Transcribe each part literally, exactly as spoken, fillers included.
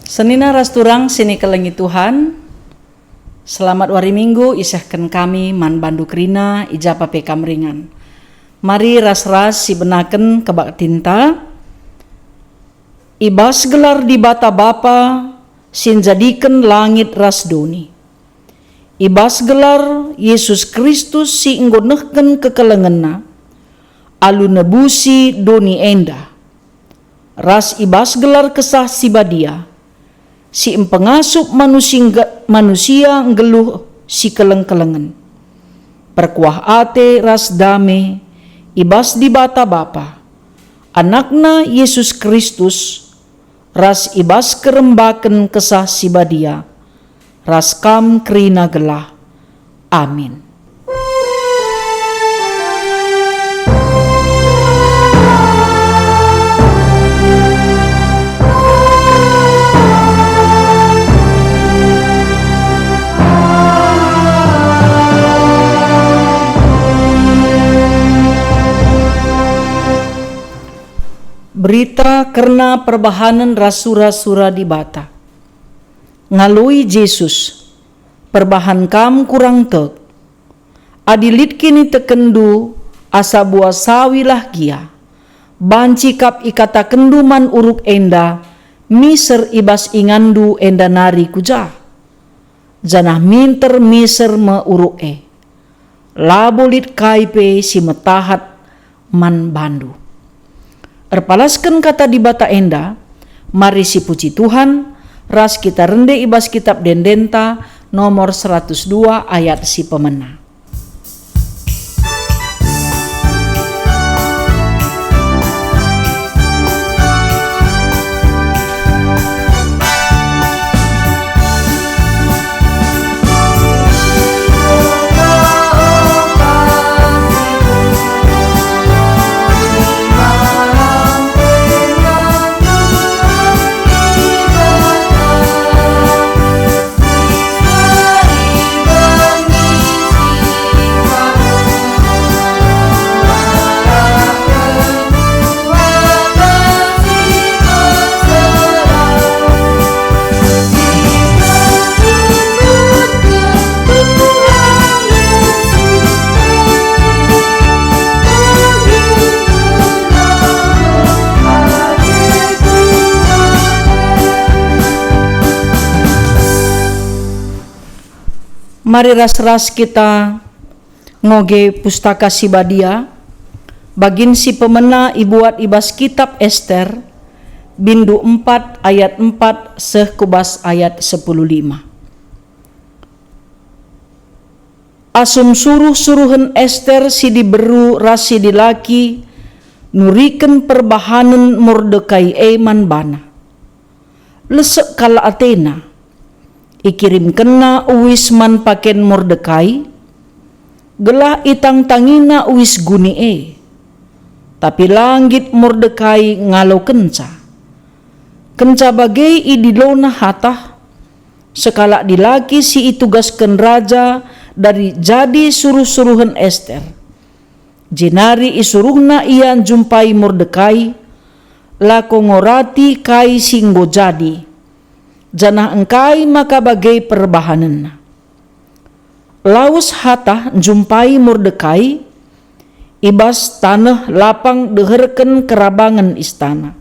Senina ras turang si ikelengi Tuhan, selamat wari Minggu isehken kami man bandu kerina i ja pe kam ringan. Mari ras-ras sibenaken kebaktinta. I bas gelar Dibata Bapa si njadiken langit ras doni. I bas gelar Yesus Kristus si enggo nehken kekelengenNa, alu nebusi doni enda, ras i bas gelar Kesah Si Badia, si mpengasup manusi ngge-, manusia nggeluh si keleng-kelengen. Perkuah ate ras dame i bas Dibata Bapa, AnakNa Yesus Kristus, ras i bas kerembaken Kesah Si Badia, ras kam kerina gelah. Amin. Berita kerna perbahanen ras sura-sura Dibata. Ngaloi Jesus, "Perbahan kam kurang tek. Adi lit kinitekenndu asa buah sawilah gia, banci kap ikatakenndu man uruk enda, 'Miser i bas inganndu enda nari ku jah,' janah minter miser me uruk e. Labo lit kai pe si metahat man bandu." Erpalasken kata Dibata enda, mari sipuji Tuhan, ras kita rende i bas Kitap Ende-Endenta nomor seratus dua ayat si pemena. Mari ras-ras kita ngoge Pustaka Si Badia, bagin si pemena ibuat i bas Kitap Ester, bindu empat ayat empat seh ku bas ayat sepuluh lima. Asum suruh-suruhen Ester si diberu ras si dilaki nuriken perbahanen Mordekai e man bana, lesek kal atena. Ikirimkenna uis man paken Mordekai, gelah itangtangina uis guni e. Tapi la nggit Mordekai ngalokenca. Kenca bage idilona Hatah, sekalak dilaki si itugasken raja dari jadi suruh-suruhen Ester. Jenari isuruhna ia njumpai Mordekai, lako ngorati kai si enggo jadi, janah engkai maka bage perbahanenna. Lawes Hatah njumpai Mordekai i bas taneh lapang deherken kerabangen istana.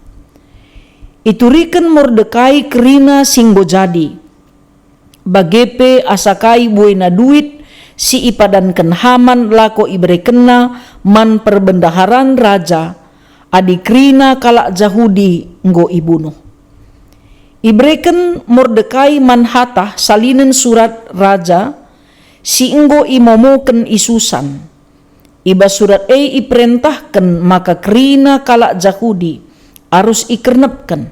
Ituriken Mordekai kerina si enggo jadi, bage pe asa kai buena duit si ipadanken Haman lako iberekenna man perbendaharan raja, adi kerina kalak Jahudi enggo ibunuh. Ibereken Mordekai man Hatah salinen surat raja si enggo imomoken i Susan. I bas surat e iperentahken maka kerina kalak Jahudi arus ikernepken.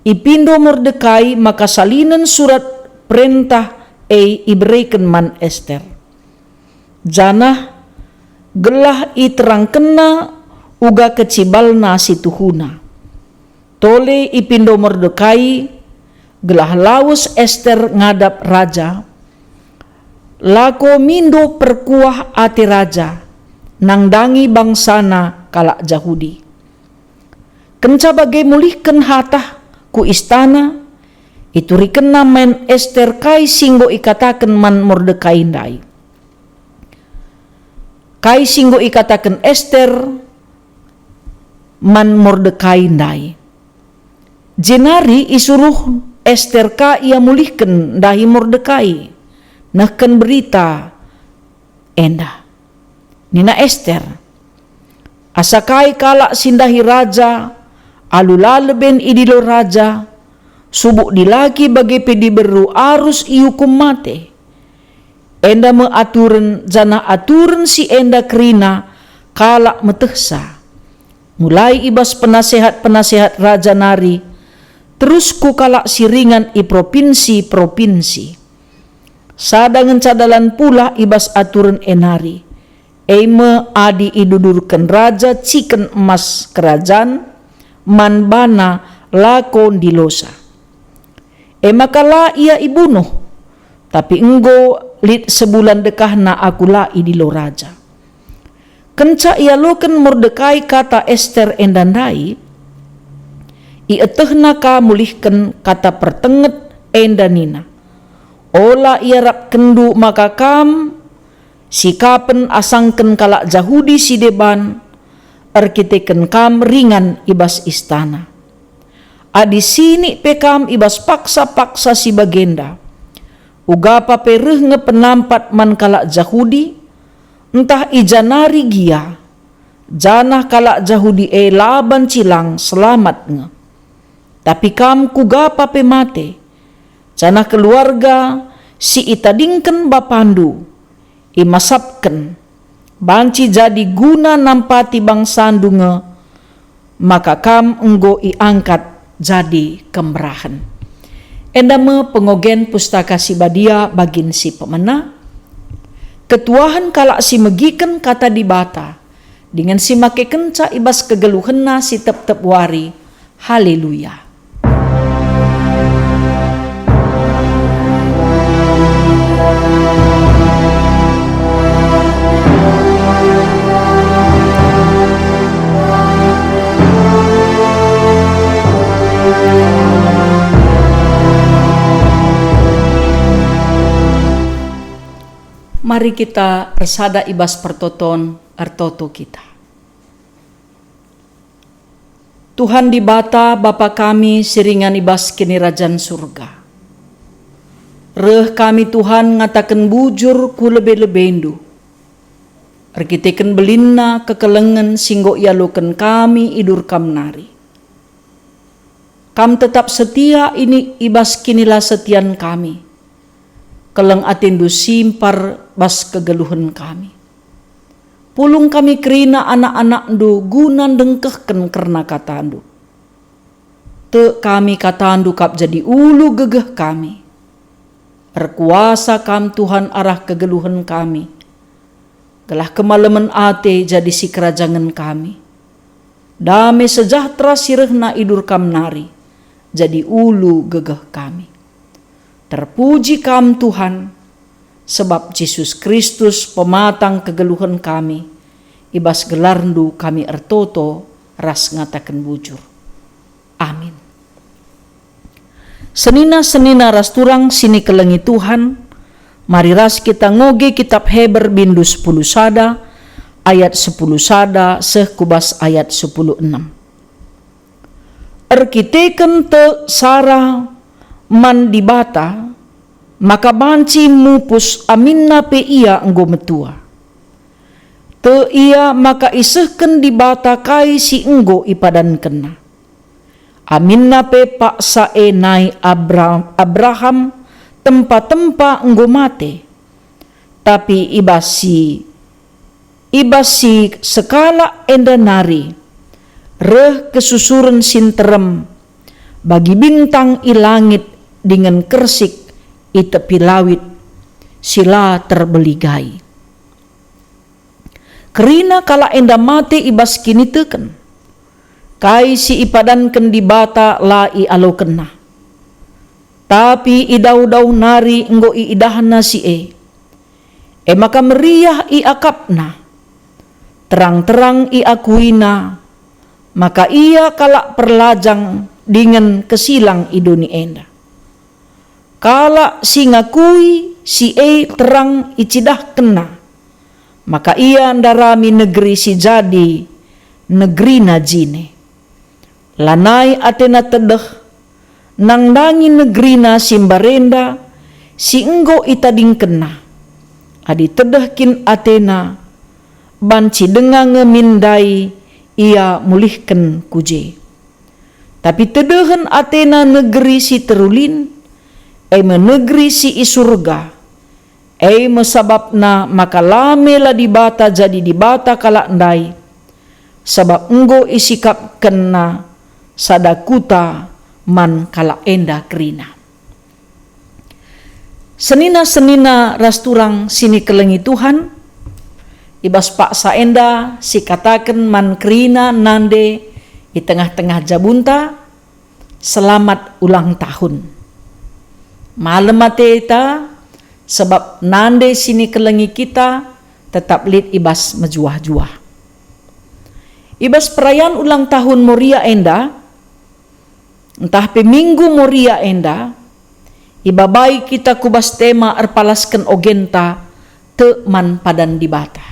Ipindo Mordekai maka salinen surat perentah e ibereken man Ester, janah gelah iterangkenna uga kecibalna si tuhuna. Tole ipindo Mordekai gelah lawes Ester ngadap raja, lako mindo perkuah ate raja nandangi bangsana kalak Jahudi. Kenca bage mulihken Hatah ku istana, Iturikenna man Ester kai si enggo ikataken man Mordekai ndai. Kai si enggo ikataken Ester man Mordekai ndai. Jenari isuruh Ester ka ia mulihken ndahi Mordekai, nehken berita enda. Nina Ester, "Asa kai kalak si ndahi raja, alu la leben idilo raja, subuk dilaki bage pe diberu arus iukum mate. Enda me aturen, janah aturen si enda kerina kalak metehsa. Mulai i bas penasehat-penasehat raja nari, terus ku kalak si ringan i propinsi-propinsi. Sada ngenca dalan pulah i bas aturen e nari, e me adi idudurken raja ciken emas kerajan man bana lako ndilosa. E maka la ia ibunuh, tapi enggo lit sebulan dekahna aku la idilo raja." Kenca ialoken Mordekai kata Ester enda ndai, ietehna ka mulihken kata pertenget enda nina, "Ola iarapkenndu maka kam sikapen asangken kalak Jahudi si deban erkiteken kam ringan i bas istana. Adi sinik pe kam i bas paksa-paksa si bagenda, ugapa pe reh nge penampat man kalak Jahudi, ntah i ja nari gia, janah kalak Jahudi e la banci lang selamat nge. Tapi kam kugapa pe mate, janah keluarga si itadingken bapandu imasapken, banci jadi guna nampati bangsandu nge, maka kam enggo iangkat jadi kemerahen." Enda me pengogen Pustaka Si Badia bagin si pemena, ketuahen kalak si megiken Kata Dibata, dingen si makekenca i bas kegeluhenna si tep-tep wari. Haleluya! Mari kita ersada i bas pertoton, ertoto kita. Tuhan Dibata, Bapa kami si ringan i bas Kinirajan Surga. Reh kami, Tuhan, ngataken bujur ku lebe-lebendu, erkiteken belinna kekelengen si enggo ialoken kami i dur Kam nari. Kam tetap setia ini i bas kinilasetian kami. Keleng atendu simpar bas kegeluhen kami. Pulung kami kerina anak-anakndu guna ndengkehken kerna katandu. Tek kami katandu kap jadi ulu gegeh kami. Erkuasa Kam, Tuhan, arah kegeluhen kami, gelah kemalemen ate jadi sikerajangen kami. Dame sejahtera si rehna i dur Kam nari jadi ulu gegeh kami. Terpuji Kam, Tuhan, sebab Jesus Kristus pematang kegeluhen kami. I bas gelarNdu kami ertoto ras ngataken bujur. Amin. Senina-senina ras turang si nikelengi Tuhan, mari ras kita ngoge Kitap Heber bindu sepuluh sada, ayat sepuluh sada seh ku bas ayat sepuluh enem. Erkiteken tek Sara man Dibata, maka banci mupus aminna pe ia enggo metua. Tek ia maka isehken Dibata kai si enggo ipadankenna. Aminna pe paksa e nai Abra-, Abraham tempa-tempa enggo mate, tapi i bas si, i bas si sekalak enda nari reh kesusuren si nterem bagi bintang i langit dingen kersik i tepi lawit si la terbeligai. Kerina kalak enda mate i bas kiniteken. Kai si ipadanken Dibata la ialokenna. Tapi i dauh-dauh nari enggo iidahna si e. E maka meriah iakapna, terang-terang iakuina, maka ia kalak perlajang dingen kesilang i doni enda. Kalak si ngakui si e terang icidahkenna, maka ia ndarami negeri si jadi negerina jine. Lanai atena tedeh nandangi negerina si mbarenda si enggo itadingkenna. Adi tedeh kin atena, banci denga nge min ndai ia mulihken ku je. Tapi tedehen atena negeri si terulin, e me negeri si i Surga. E me sabapna maka la mela Dibata jadi Dibata kalak ndai, sabap enggo isikapkenna sada kuta man kalak enda kerina. Senina-senina ras turang si nikelengi Tuhan, i bas paksa enda sikataken man kerina nande i tengah-tengah jabunta, "Selamat ulang tahun." Malem ateta, sebab nande si nikelengi kita tetap lit i bas mejuah-juah. I bas perayaan ulang tahun Moria enda, ntah pe Minggu Moria enda, ibabai kita ku bas tema erpalasken ogenta tek man padan Dibata.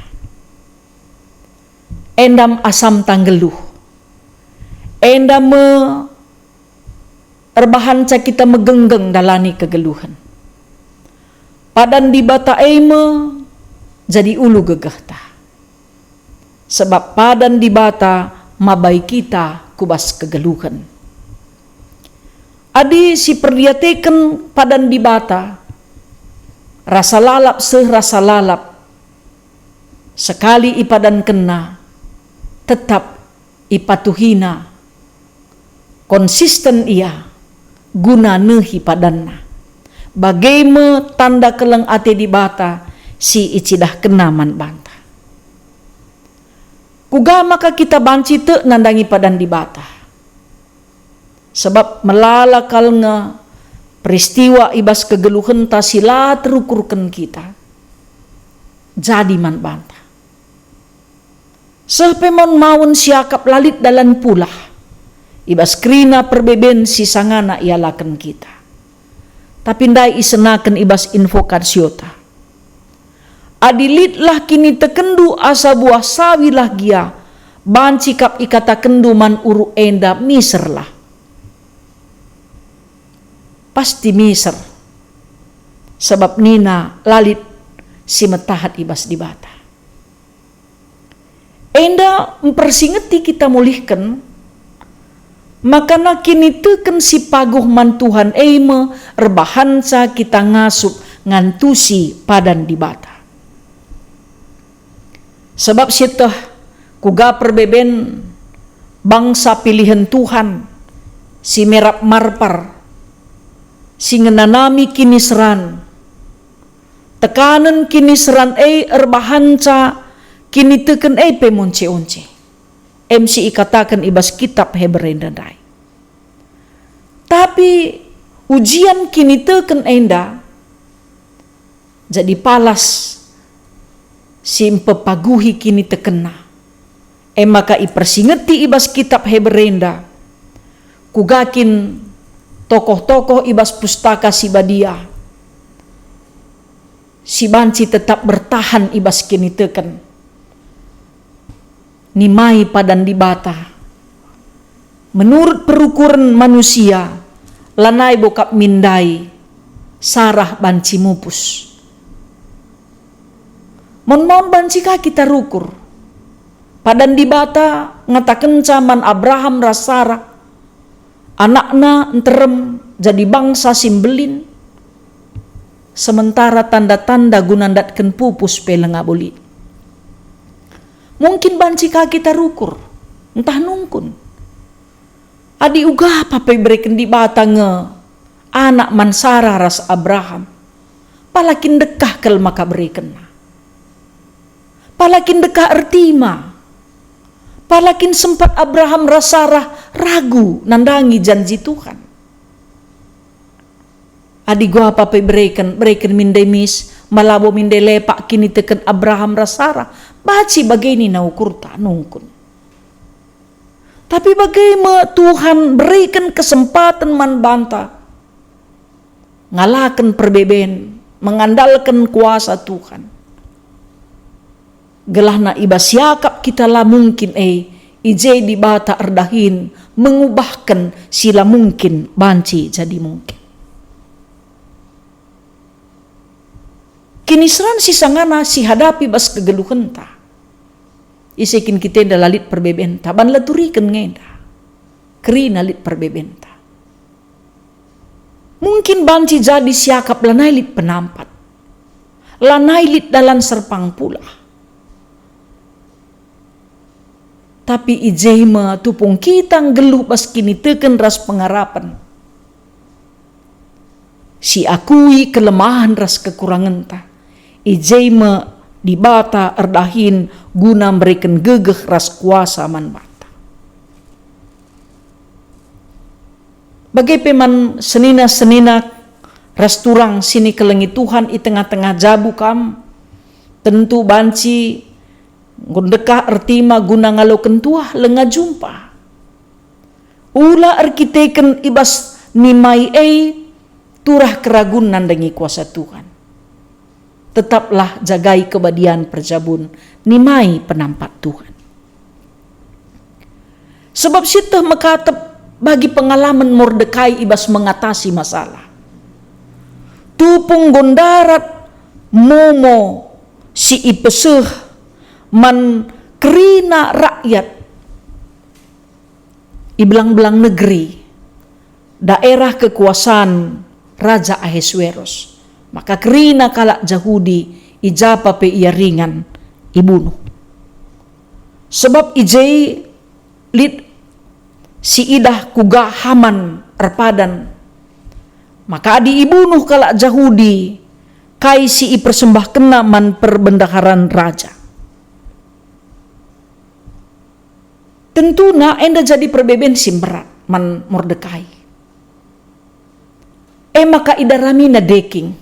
Endam asamta nggeluh. Enda me erbahanca kita megenggeng ndalani kegeluhen. Padan Dibata e me jadi ulu gegehta. Sebab padan Dibata mabai kita ku bas kegeluhen. Adi siperdiateken padan Dibata, rasa lalap seh rasa lalap, sekali ipadankenna, tetap ipatuhina, konsisten ia guna nehi padanna. Bage me tanda keleng ate Dibata si icidahkenna man banta. Kuga maka kita banci tek nandangi padan Dibata? Sebab melala kal nge peristiwa i bas kegeluhenta si la terukurken kita jadi man banta. Seh pe maun-maun siakap la lit dalan pulah i bas kerina perbeben si sangana ialaken kita. Tapi ndai isenaken i bas invokasiota. Adi litlah kinitekenndu asa buah sawilah gia, banci kap ikatakenndu man uruk enda, "Miserlah." Pasti miser, sabap nina la lit si metahat i bas Dibata. Enda mpersingeti kita mulihken, makana kiniteken si paguh man Tuhan e me erbahanca kita ngasup ngantusi padan Dibata. Sebab sieteh kuga perbeben bangsa pilihen Tuhan si merap marpar, si ngenanami kiniseran, tekanen kiniseran e erbahanca kiniteken e pe monce-once. Em si ikataken i bas kitap Heber enda ndai. Tapi ujian kiniteken enda jadi palas si mpepaguhi kinitekenna. E maka ipersingeti i bas kitap Heber enda, kuga kin tokoh-tokoh i bas Pustaka Si Badia si banci tetap bertahan i bas kiniteken. Nimai padan Dibata. Menurut perukuren manusia, lanai bo kap min ndai Sarah banci mupus. Mon-mon banci ka kita rukur. Padan Dibata ngatakenca man Abraham ras Sarah, anakna nterem jadi bangsa si mbelin, sementara tanda-tanda guna ndatken pupus pe langa bo lit. Mungkin banci ka kita rukur, ntah nungkun. Adi uga pe ibereken Dibata nge anak man Sarah ras Abraham, pala kin ndekah kal maka berekenna? Pala kin ndekah ertima? Pala kin sempat Abraham ras Sarah ragu nandangi janji Tuhan? Adi uga pe ibereken, bereken min ndai mis, malabo min ndai lepak kiniteken Abraham ras Sarah, banci bage nina ukurta nungkun. Tapi bage me Tuhan bereken kesempaten man banta ngalaken perbeben, mengandalken kuasa Tuhan. Gelahna i bas siakap kita la mungkin e, i je Dibata erdahin mengubahken si la mungkin banci jadi mungkin. Kiniseran si sangana si hadapi bas kegeluhenta. Ise kin kita enda la lit perbebenta, ban la turiken nge enda. Kerina lit perbebenta. Mungkin banci jadi siakap lanai lit penampat, lanai lit dalan serpang pulah. Tapi i je me tupung kita nggeluh bas kiniteken ras pengarapen, si akui kelemahen ras kekurangenta, i je me Dibata erdahin guna mereken gegeh ras kuasa man banta. Bage pe man senina-senina ras turang si nikelengi Tuhan i tengah-tengah jabu kam, tentu banci enggo ndekah ertina guna ngaloken tuah lenga jumpa. Ula erkiteken i bas nimai e turah keragun nandangi kuasa Tuhan. Tetaplah jagai kebadian perjabun, nimai penampat Tuhan. Sebab sieteh mekatep bagi pengalamen Mordekai i bas mengatasi masalah. Tupung enggo ndarat momo si ipeseh man kerina rakyat i belang-belang negeri, daerah kekuasaan Raja Ahasuerus, maka kerina kalak Jahudi i ja pe ia ringan ibunuh. Sebab i je lit si idah kuga Haman erpadan, maka adi ibunuh kalak Jahudi kai si ipersembahkenna man perbendaharan raja. Tentuna enda jadi perbeben si mberat man Mordekai. E maka idaramina deking,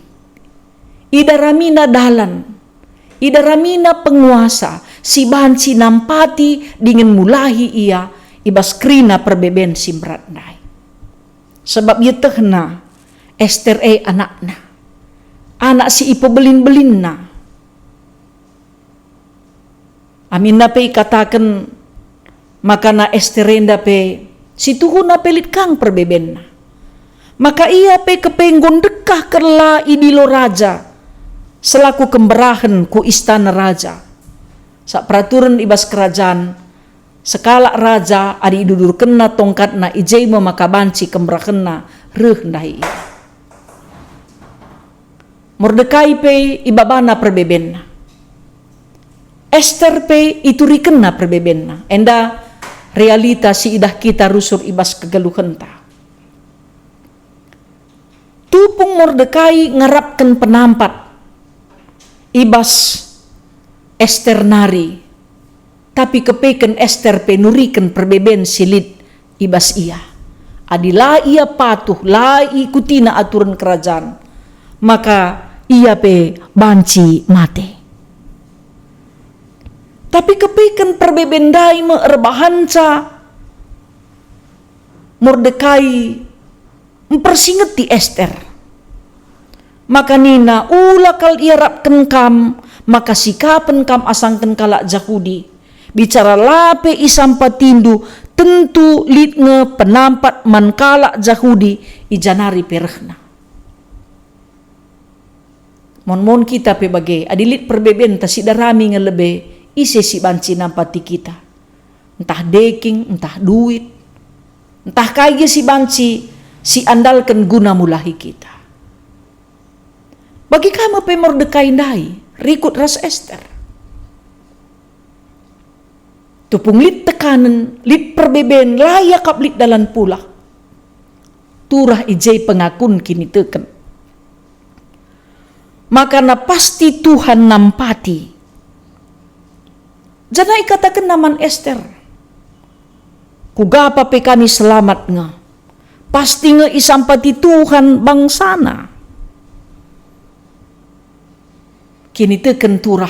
idaramina dalan, idaramina penguasa si banci nampati dingen mulahi ia i bas kerina perbeben si mberat ndai. Sebab ietehna Ester e anakna, anak si ipebelin-belinna. Aminna pe ikataken maka na Ester enda pe, si tuhuna pe lit kang perbebenna. Maka ia pe kepe enggo ndekah kela idilo raja selaku kemberahen ku istana raja. Sak peraturen i bas kerajan, sekalak raja adi idudurkenna tongkatna i je me maka banci kemberahenna reh ndahi ia. Mordekai pe ibabana perbebenna. Ester pe iturikenna perbebenna. Enda realita si idah kita rusur i bas kegeluhenta. Tupung Mordekai ngarapken penampat i bas Ester nari, tapi kepeken Ester pe nuriken perbeben si lit i bas ia. Adi la ia patuh, la ikutina aturen kerajan, maka ia pe banci mate. Tapi kepeken perbeben ndai me erbahanca Mordekai mpersingeti Ester. Maka nina, "Ula kal iarapken kam maka sikapen kam asangken kalak Jahudi. Bicara la pe isampatindu, tentu lit nge penampat man kalak Jahudi i ja nari pe rehna." Mon-mon kita pe bage, adi lit perbebenta sidarami nge lebe, ise si banci nampati kita? Ntah deking, ntah duit, ntah kai gia si banci siandalken guna mulahi kita. Bagi ka me pe Mordekai ndai, rikut ras Ester. Tupung lit tekanen, lit perbeben, la iakap lit dalan pulah. Turah i je pengakun kiniteken. Maka na pasti Tuhan nampati. Janah ikatakenna man Ester, "Kuga pe kami selamat nge, pasti nge isampati Tuhan bangsaNa." Kiniteken turah,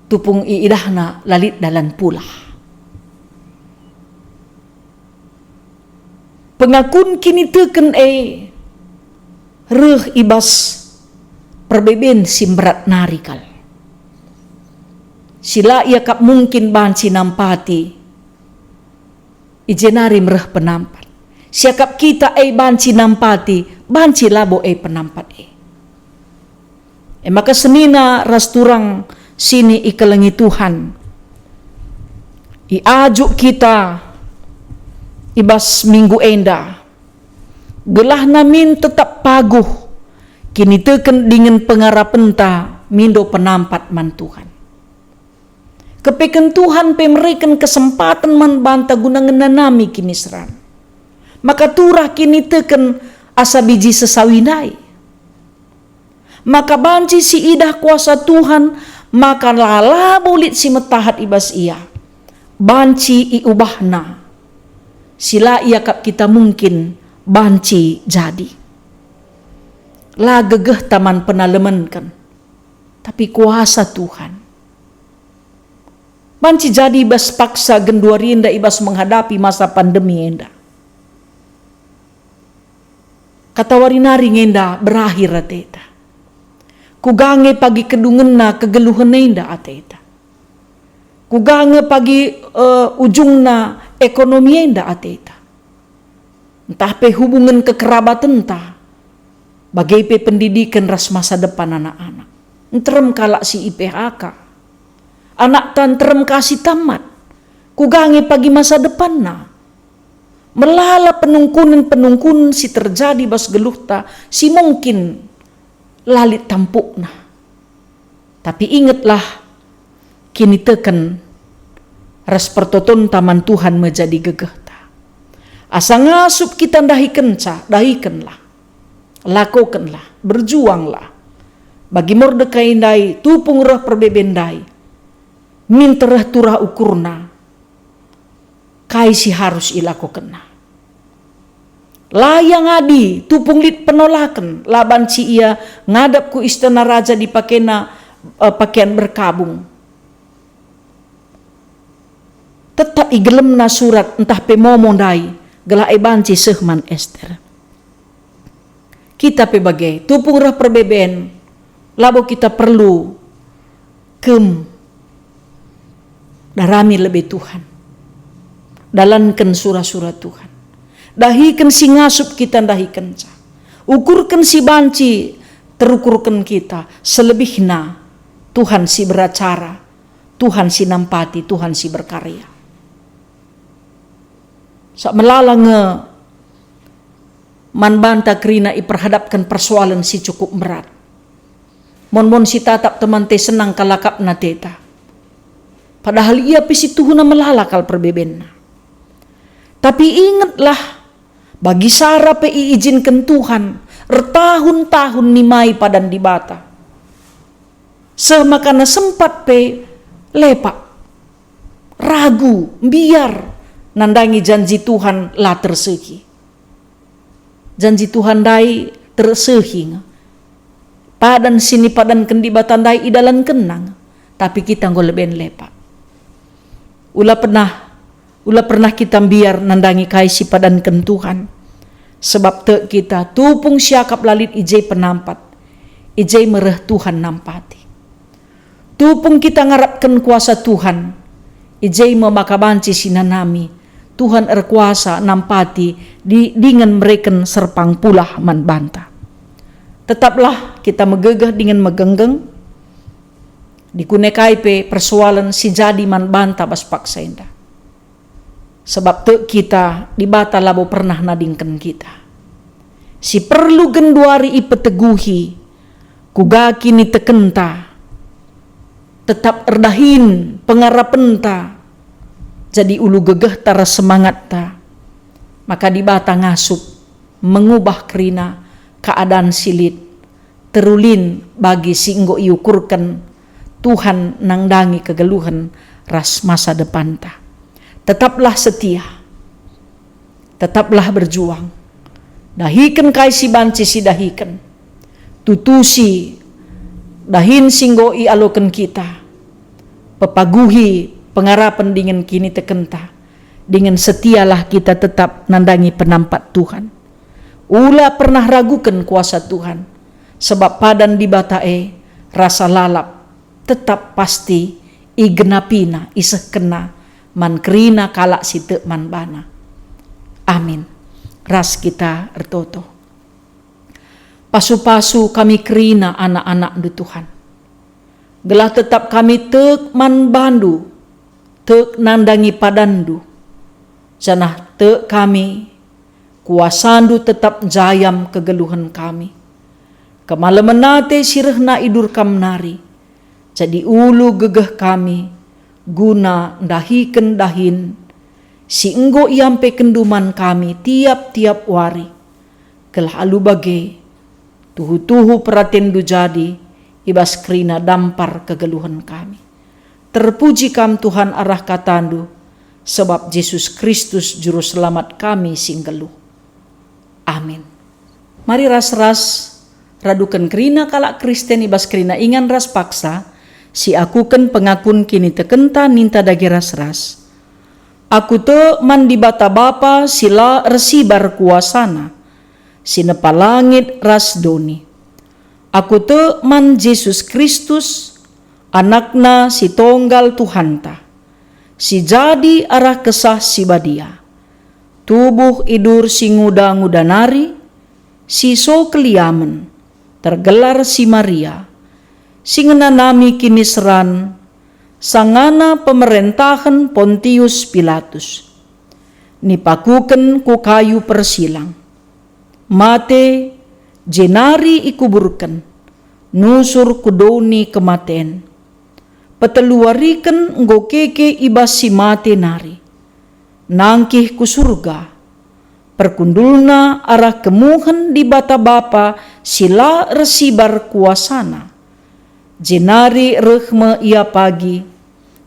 tupung iidahna la lit dalan pulah. Pengakun kiniteken e reh i bas perbeben si mberat nari kal. Si la iakap mungkin banci nampati, i jenari mereh penampat. Siakap kita e banci nampati, banci labo e penampat e. E maka senina ras turang sini ikelengi Tuhan, iajuk kita i bas minggu enda, gelahna min tetap paguh kiniteken dingen pengarapenta mindo penampat man Tuhan. Kepeken Tuhan pe mereken kesempaten man banta guna ngenanami kiniseran. Maka turah kiniteken asa biji sesawi ndai. Maka banci siidah kuasa Tuhan, maka la labo lit si metahat i bas Ia. Banci iubahNa. Si la iakap kita mungkin banci jadi. La gegehta man penalemenken, tapi kuasa Tuhan. Banci jadi i bas paksa genduari enda i bas menghadapi masa pandemi enda. Katawari nari nge enda berakhir ateta. Kuga nge pagi kedungenna kegeluhen enda ateta. Kuga nge pagi, eh, ujungna ekonomi enda ateta. Ntah pe hubungen kekerabatenta, bage pe pendidiken ras masa depan anak-anak. Nterem kalak si i-P H K. Anakta nterem ka si tamat. Kuga nge pagi masa depanna? Melala penungkunen-penungkunen si terjadi bas geluhta si mungkin la lit tampukna. Tapi ingetlah, kiniteken ras pertotonta man Tuhan me jadi gegehta. Asa ngasup kita ndahikenca, dahikenlah. Lakokenlah, berjuanglah. Bagi Mordekai ndai, tupung reh perbeben ndai, minter reh turah ukurna kai si harus ilakokenna. La ia ngadi, tupung lit penolaken, la banci ia ngadap ku istana raja dipakena, eh, pakean berkabung. Tetap igelemna surat ntah pe momo ndai, gelah e banci seh man Ester. Kita pe bage, tupung reh perbeben, labo kita perlu kem darami lebe Tuhan. Dalanken sura-sura Tuhan. Dahiken si ngasup kita ndahikenca. Ukurken si banci terukurken kita. Selebihna Tuhan si beracara, Tuhan si nampati, Tuhan si berkarya. Sak melala nge man banta kerina iperhadapken persoalen si cukup mberat. Mon-mon si tatap temante senang kal akapna teta. Padahal ia pe si tuhuna melala kal perbebenna. Tapi ingetlah, bagi Sara pe iijinken Tuhan ertahun-tahun nimai padan Dibata. Seh makana sempat pe lepak, ragu, mbiar, nandangi janji Tuhan la tersehi. Janji Tuhan ndai tersehi nge. Padan si nipadanken Dibata ndai idalankenna nge, tapi kita enggo leben lepak. Ula pernah, ula pernah kita mbiar nandangi kai si padanken Tuhan. Sebab tek kita, tupung siakap la lit i je penampat, i je me reh Tuhan nampati. Tupung kita ngarapken kuasa Tuhan, i je me maka banci sinanami Tuhan erkuasa nampati di-, dingen mereken serpang pulah man banta. Tetaplah kita megegeh dingen megenggeng, dikune kai pe persoalen si jadi man banta bas paksa enda. Sebab tek kita, Dibata labo pernah nadingken kita. Si perlu genduari ipeteguhi, kuga kinitekenta, tetap erdahin pengarapenta, jadi ulu gegehta ras semangatta, maka Dibata ngasup mengubah kerina keadaan si lit, terulin bagi si enggo iukurken Tuhan nandangi kegeluhen ras masa depanta. Tetaplah setia, tetaplah berjuang, dahiken kai si banci sidahiken, tutusi dahin si enggo ialoken kita, pepaguhi pengarapen dingen kinitekenta, dingen setialah kita tetap nandangi penampat Tuhan. Ula pernah raguken kuasa Tuhan, sebab padan Dibata e rasa lalap, tetap pasti igenapina, isehkenNa man kerina kalak si tek man baNa. Amin. Ras kita ertoto. Pasu-pasu kami kerina anak-anakNdu, Tuhan, gelah tetap kami tek man baNdu, tek nandangi padanNdu, janah tek kami kuasaNdu tetap njayam kegeluhen kami. Kemalemen ate si rehna idur Kam nari, jadi ulu gegeh kami guna ndahiken dahin si enggo iampekenNdu man kami tiap-tiap wari, gelah alu bage tuhu-tuhu peratenNdu jadi i bas kerina dampar kegeluhen kami. Terpuji Kam, Tuhan, arah kataNdu, sebab Jesus Kristus Juru Selamat kami si nggeluh. Amin. Mari ras-ras raduken kerina kalak Kristen i bas kerina ingan ras paksa, si akuken pengakun kinitekenta ninta dage ras-ras. Aku tek man Dibata Bapa si la ersibar kuasaNa, si nepa langit ras doni. Aku tek man Jesus Kristus, AnakNa si tonggal Tuhanta, si jadi arah Kesah Si Badia. Tubuh idur si nguda-nguda nari, si so keliamen, tergelar si Maria, si ngenanami kiniseran, sangana pemerentahen Pontius Pilatus. Nipakuken ku kayu persilang. Mate, jenari ikuburken, nusur ku doni kematen. Peteluwariken enggo keke i bas si mate nari. Nangkih ku Surga. Perkundulna arah kemuhen Dibata Bapa si la ersibar kuasaNa. Jenari reh me Ia pagi,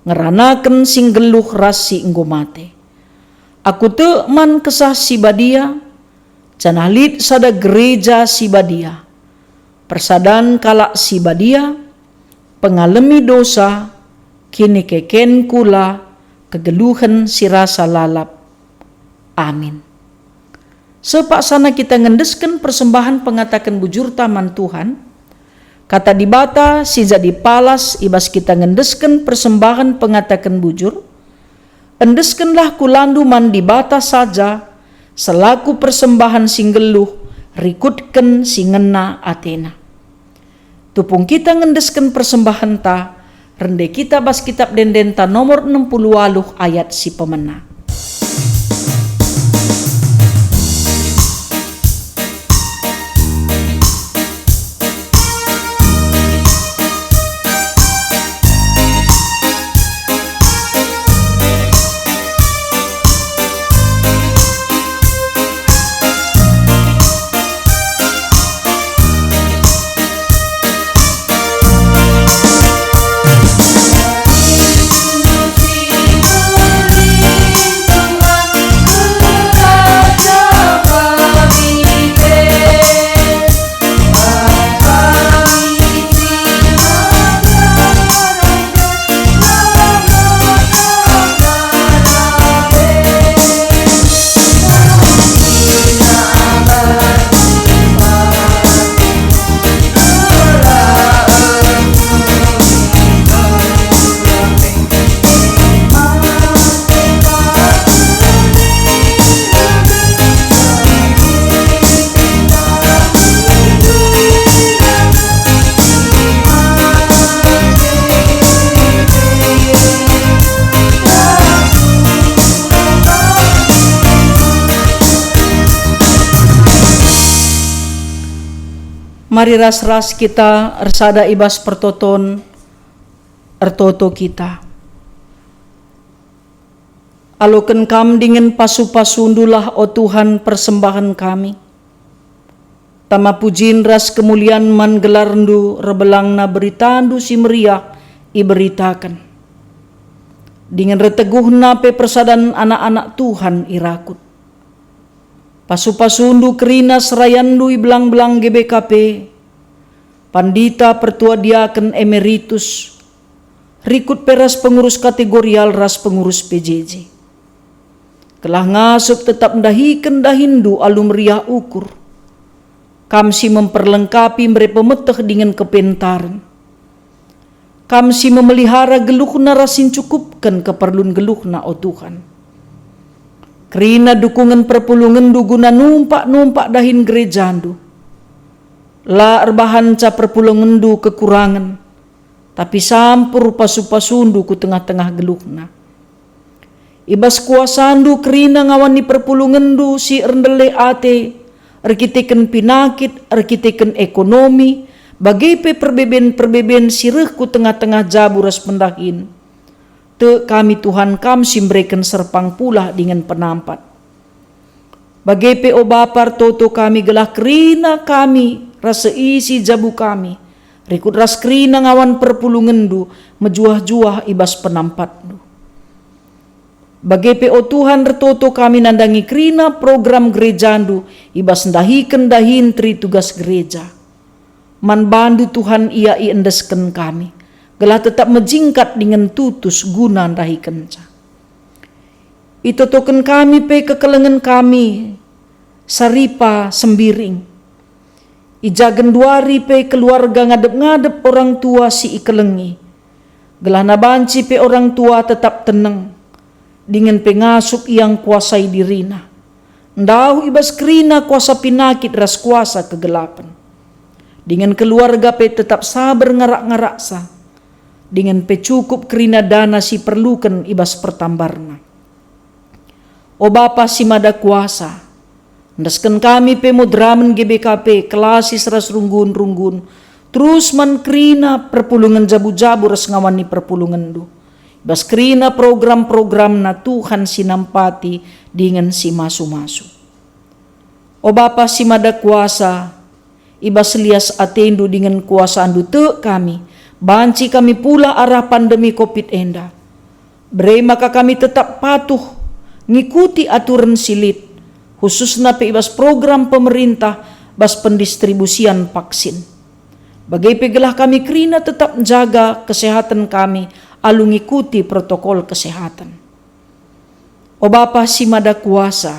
ngeranaken si nggeluh ras si enggo mate. Aku tek man Kesah Si Badia, janah lit sada gereja si badia, persadan kalak si badia, pengalemi dosa, kinikeken kula, kegeluhen si rasa lalap. Amin. Seh paksana kita ngendesken persembahen pengataken bujurta man Tuhan, Kata Dibata si jadi palas i bas kita ngendesken persembahen pengataken bujur, endeskenlah kulandu man Dibata saja selaku persembahen si nggeluh rikutken si ngena ateNa. Tupung kita ngendesken persembahenta, rende kita bas Kitap Ende-Endenta nomor enem puluh waluh ayat si pemena. Mari ras-ras kita ersada i bas pertoton, ertoto kita. Aloken Kam dingen pasu-pasundulah, o Tuhan, persembahen kami. Tama pujin ras kemulian man gelarNdu, erbelangna beritandu si meriah iberitaken. Dingen erteguhna pe persadan anak-anak Tuhan irakut. Pasu-pasundu kerina serayanNdu i belang-belang G B K P, pandita, pertua diaken emeritus, rikut pe ras pengurus kategorial ras pengurus P J J. Gelah ngasup tetap ndahiken dahiNdu alu meriah ukur, Kam si memperlengkapi, mere pemeteh dingen kepentaren. Kam si memelihara geluhna ras si ncukupken keperlun geluhna, o Tuhan. Kerina dukungen perpulungenndu guna numpak-numpak dahin gerejandu. La erbahanca perpulungenndu kekurangen, tapi sampur pasu-pasundu ku tengah-tengah geluhna. I bas kuasandu kerina ngawani perpulungenndu si erndele ate, erkiteken pinakit, erkiteken ekonomi, bage pe perbeben-perbeben si reh ku tengah-tengah jabu ras pendahin. Tek kami, Tuhan, Kam si mbereken serpang pulah dingen penampat. Bage pe, o Bapa, ertoto kami gelah kerina kami ras seisi jabu kami, rikut ras kerina ngawan perpulungenndu, mejuah-juah i bas penampatndu. Bage pe, o Tuhan, ertoto kami nandangi kerina program gerejandu i bas ndahiken dahin teri tugas gereja. Man bandu, Tuhan, ia iendesken kami, gelah tetap mejingkat dingen tutus guna ndahikenca. Itotoken kami pe kekelengen kami, Saripa Sembiring. I ja genduari pe keluarga ngadep-ngadep orang tua si ikelengi, gelahna banci pe orang tua tetap teneng, dingen pe ngasup ia ngkuasai dirina. Ndauh i bas kerina kuasa pinakit ras kuasa kegelapen. Dingen keluarga pe tetap saber ngarak-ngaraksa, dingen pe cukup kerina dana si perluken i bas pertambarna. O Bapa si Mada Kuasa, endesken kami pe moderamen G B K P, kelasis ras runggun-runggun, terus man kerina perpulungen jabu-jabu ras ngawani perpulungenndu. I bas kerina program-programna Tuhan si nampati dingen si masu-masu. O Bapa si Mada Kuasa, i bas lias atendu dingen kuasandu tek kami, banci kami pulah arah pandemi covid enda. Bere maka kami tetap patuh ngikuti aturen si lit, khususna pe i bas program pemerintah bas pendistribusian vaksin. Bage pe gelah kami kerina tetap njaga kesehatan kami alu ngikuti protokol kesehatan. O Bapa si Mada Kuasa,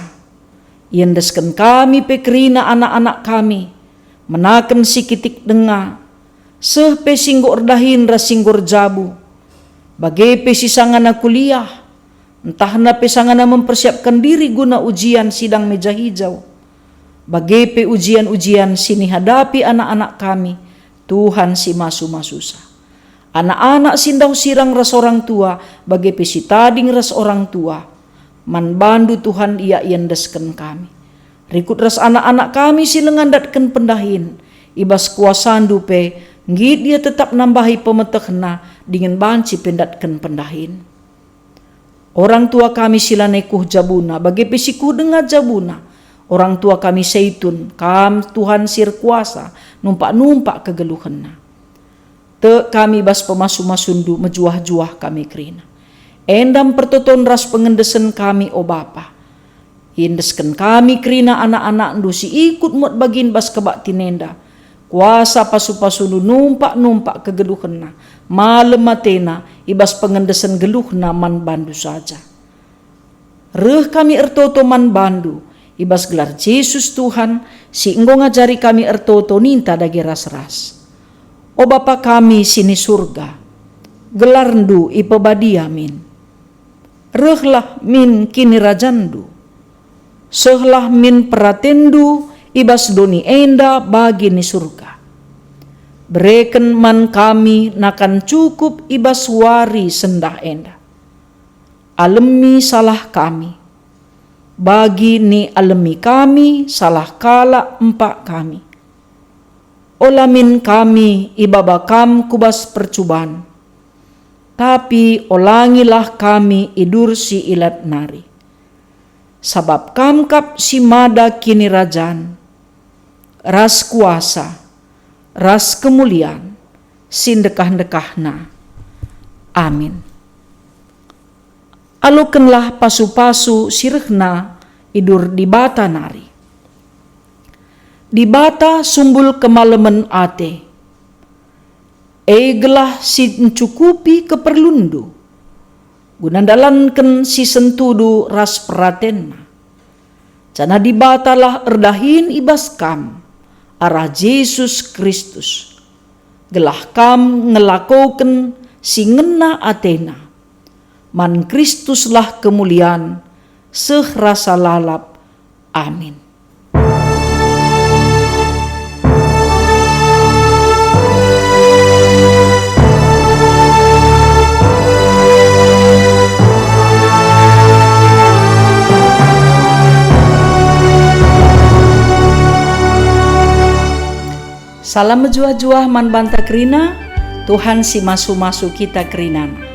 iendesken kami pe kerina anak-anak kami, menaken si kitik denga, seh pe si enggo erdahin ras si enggo erjabu, bage pe si sangana kuliah, ntahna pe sangana mempersiapkan diri guna ujian sidang meja hijau, bage pe ujian-ujian si nihadapi anak-anak kami, Tuhan si masu-masusa. Anak-anak si ndauh sirang ras orang tua, bage pe si tading ras orang tua, man bandu, Tuhan, ia iendesken kami. Rikut ras anak-anak kami si langa ndatken pendahin, i bas kuasandu pe, nggit ia tetap nambahi pemetehna dingen banci pe ndatken pendahin. Orang tua kami si lanai kuh jabuna, bage pe si kuh denga jabuna. Orang tua kami Seitun, Kam Tuhan si erkuasa, numpak-numpak kegeluhenna. Tek kami bas pemasu-masundu, mejuah-juah kami kerina. Enda mpertoton ras pengendesen kami, o Bapa. Iendesken kami kerina anak-anakndu si ikut muat bagin bas kebaktin enda. Kuasa pasu-pasundu numpak-numpak kegeluhenna, malem atena i bas pengendesen geluhna man bandu saja. Reh kami ertoto man bandu, i bas gelar Jesus Tuhan, si enggo ngajari kami ertoto ninta dage ras-ras. O Bapa kami si ni Surga, gelarndu ipebadia min. Rehlah min kinirajanNdu. Sehlah min peratenNdu i bas doni enda bagi ni Surga. Bereken man kami nakan cukup i bas wari sendah enda. Alemi salah kami, bagi ni alemi kami salah kalak empak kami. Ola min kami ibaba Kam ku bas percuban, tapi olangilah kami i dur si ilat nari. Sabap Kam kap si mada kinirajan, ras kuasa, ras kemulian, si ndekah-ndekahna. Amin. Alokenlah pasu-pasu si rehna i dur Dibata nari. Dibata sumbul kemalemen ate, e gelah si ncukupi keperlunndu, guna ndalanken si sentudu ras peratenNa. Janah Dibatalah erdahin i bas kam, arah Jesus Kristus, gelah kam ngelakoken si ngena atena. Man Kristuslah kemulian seh rasa lalap. Amin. Salam mejuah-juah man banta kerina, Tuhan si masu-masu kita kerinana.